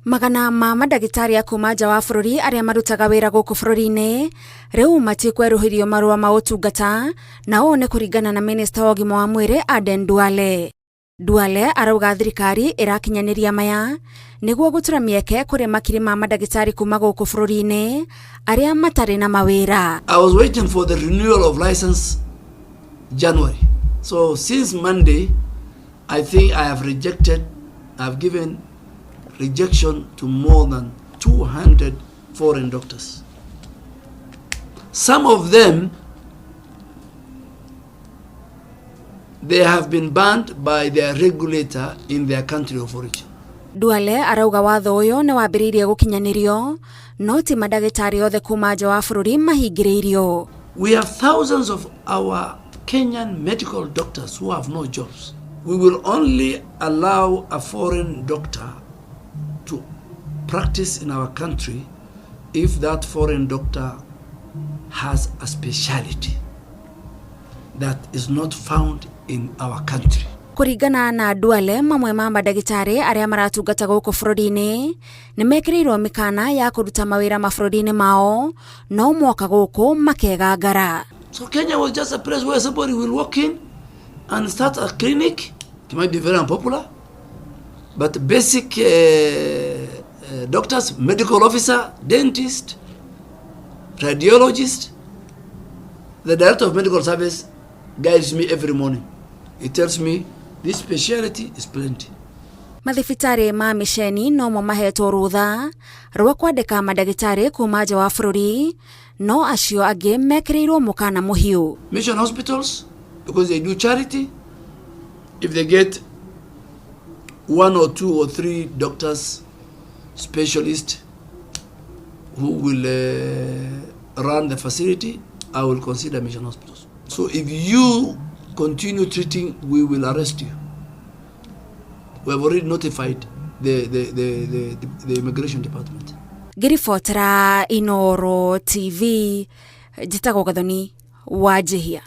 Magana ma mandagĩtarĩ a kuma nja wa bũrũri arĩa marutaga wĩra gũkũ bũrũri-inĩ rĩu matikwerũhĩrio marũa ma ũtungata, na ũũ nĩ kũringana na minista wa ũgima wa mwĩrĩ Aden Duale. Duale arauga thirikari ĩrakinyanĩria maya nĩguo gũtura mĩeke kũrĩ makiri ma mandagĩtarĩ kuma gũkũ bũrũri-inĩ arĩa matarĩ na mawĩra. I was waiting for the renewal of license January. So since Monday, I think I have rejected, I've given rejection to more than 200 foreign doctors. Some of them, they have been banned by their regulator in their country of origin. Duale arauga watho ũyũ nĩ wambĩrĩirie gũkinyanĩrio no ti mandagĩtarĩ othe kuma nja wa bũrũri mahingĩrĩirio. We have thousands of our Kenyan medical doctors who have no jobs. We will only allow a foreign doctor to practice in our country if that foreign doctor has a speciality that is not found in our country. Kũringana na Duale, mamwe ma mandagĩtarĩ arĩa maratungata gũkũ bũrũri-inĩ nĩ mekĩrĩirwo mĩkana ya kũruta mawĩra mabũrũri-inĩ mao no moka gũkũ makegangara. So Kenya was just a place where somebody will walk in and start a clinic. It might be very unpopular, but basic doctors, medical officer, dentist, radiologist, the director of medical service guides me every morning. He tells me this speciality is plenty. Mathibitarĩ ma mĩceni nomo mahetwo rũtha rwa kwandĩka mandagĩtarĩ kuma nja wa bũrũri, no acio angĩ mekĩrĩirwo mũkana mũhiũ. Mission hospitals, because they do charity, if they get one or two or three doctors, specialists who will run the facility, I will consider mission hospitals. So if you continue treating, we will arrest you. We have already notified the immigration department. Ngĩribotera Inooro TV, njĩtagwo Gathoni Wanjihia.